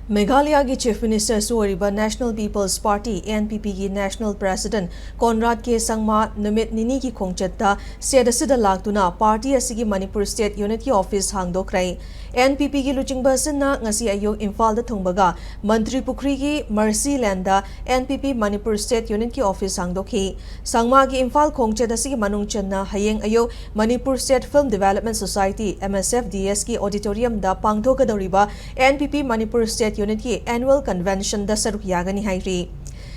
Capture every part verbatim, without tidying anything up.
ꯃꯦꯘꯥꯂꯌꯥꯒꯤ Chief Ministerꯁꯨ ꯑꯣꯏꯔꯤꯕ National People's Party, NPPꯒꯤ National President Conrad K Sangma ꯅꯨꯃꯤꯠ ꯅꯤꯅꯤꯒꯤ ꯈꯣꯡꯆꯠꯇ state ꯑꯁꯤꯗ ꯂꯥꯛꯇꯨꯅ party ꯑꯁꯤꯒꯤ ꯃꯅꯤꯄꯨꯔ State Unitꯀꯤ office ꯍꯥꯡꯗꯣꯛꯈ꯭ꯔꯦ꯫ NPPꯒꯤ ꯂꯨꯆꯤꯡꯕ ꯑꯁꯤꯅ ꯉꯁꯤ ꯑꯌꯨꯛ ꯏꯝꯐꯥꯜꯗ ꯊꯨꯡꯕꯒ ꯃꯟꯇ꯭ꯔꯤ ꯄꯨꯈ꯭ꯔꯤꯒꯤ Mercy Landꯗ NPP Manipur State Unitꯀꯤ office ꯍꯥꯡꯗꯣꯛꯈꯤ꯫ ꯁꯪꯃꯥꯒꯤ Imphal ꯈꯣꯡꯆꯠ ꯑꯁꯤꯒꯤ ꯃꯅꯨꯡ ꯆꯟꯅ ꯍꯌꯦꯡ ꯑꯌꯨꯛ Manipur State Film Development Society, MSFDSꯀꯤ auditoriumꯗ ꯄꯥꯡꯊꯣꯛꯀꯗꯧꯔꯤꯕ NPP Manipur State Unitꯀꯤ annual conventionꯗ ꯁꯔꯨꯛ ꯌꯥꯒꯅꯤ ꯍꯥꯏꯔꯤ꯫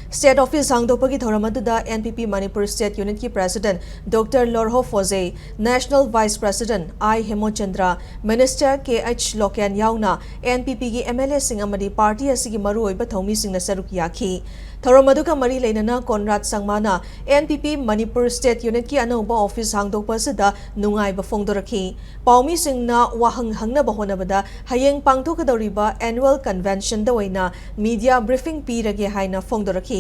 State office ꯍꯥꯡꯗꯣꯛꯄꯒꯤ ꯊꯧꯔꯝ ꯑꯗꯨꯗ NPP Manipur State Unitꯀꯤ President Doctor Lorho Fozei, National Vice President I Hemochandra, Minister Kh Loken ꯌꯥꯎꯅ NPPꯒꯤ MLAꯁꯤꯡ ꯑꯃꯗꯤ party ꯑꯁꯤꯒꯤ ꯃꯔꯨꯑꯣꯏꯕ ꯊꯧꯃꯤꯁꯤꯡꯅ ꯁꯔꯨꯛ ꯌꯥꯈꯤ꯫ ꯊꯧꯔꯝ ꯑꯗꯨꯒ ꯃꯔꯤ ꯂꯩꯅꯅ Conrad Sangmaꯅ NPP ꯃꯅꯤꯄꯨꯔ State Unitꯀꯤ ꯑꯅꯧꯕ office ꯍꯥꯡꯗꯣꯛꯄ ꯑꯁꯤꯗ ꯅꯨꯡꯉꯥꯏꯕ ꯐꯣꯡꯗꯣꯔꯛꯈꯤ꯫ ꯄꯥꯎꯃꯤꯁꯤꯡꯅ ꯋꯥꯍꯪ ꯍꯪꯅꯕ ꯍꯣꯠꯅꯕꯗ ꯍꯌꯦꯡ ꯄꯥꯡꯊꯣꯛꯀꯗꯧꯔꯤꯕ annual conventionꯗ ꯑꯣꯏꯅ media briefing ꯄꯤꯔꯒꯦ ꯍꯥꯏꯅ ꯐꯣꯡꯗꯣꯔꯛꯈꯤ꯫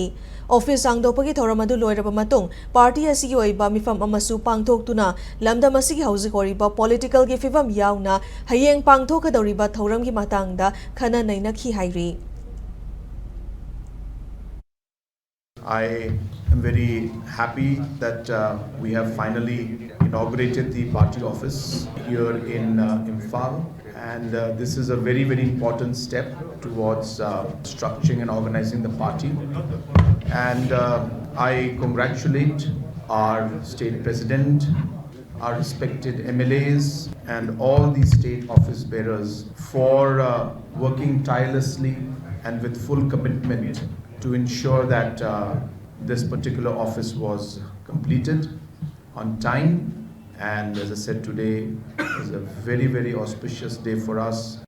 Office ꯍꯥꯡꯗꯣꯛꯄꯒꯤ ꯊꯧꯔꯝ ꯑꯗꯨ ꯂꯣꯏꯔꯕ ꯃꯇꯨꯡ party ꯑꯁꯤꯒꯤ ꯑꯣꯏꯕ ꯃꯤꯐꯝ ꯑꯃꯁꯨ ꯄꯥꯡꯊꯣꯛꯇꯨꯅ ꯂꯝꯗꯝ ꯑꯁꯤꯒꯤ ꯍꯧꯖꯤꯛ ꯑꯣꯏꯔꯤꯕ politicalꯒꯤ ꯐꯤꯕꯝ ꯌꯥꯎꯅ ꯍꯌꯦꯡ ꯄꯥꯡꯊꯣꯛꯀꯗꯧꯔꯤꯕ ꯊꯧꯔꯝꯒꯤ ꯃꯇꯥꯡꯗ ꯈꯟꯅ ꯅꯩꯅꯈꯤ ꯍꯥꯏꯔꯤ꯫ I am very happy that uh, we have finally inaugurated the party office here in uh, Imphal. And uh, this is a very, very important step towards uh, structuring and organizing the party. And uh, I congratulate our state president, our respected M L As, and all the state office bearers for uh, working tirelessly and with full commitment to ensure that uh, this particular office was completed on time. And as I said, today is a very, very auspicious day for us.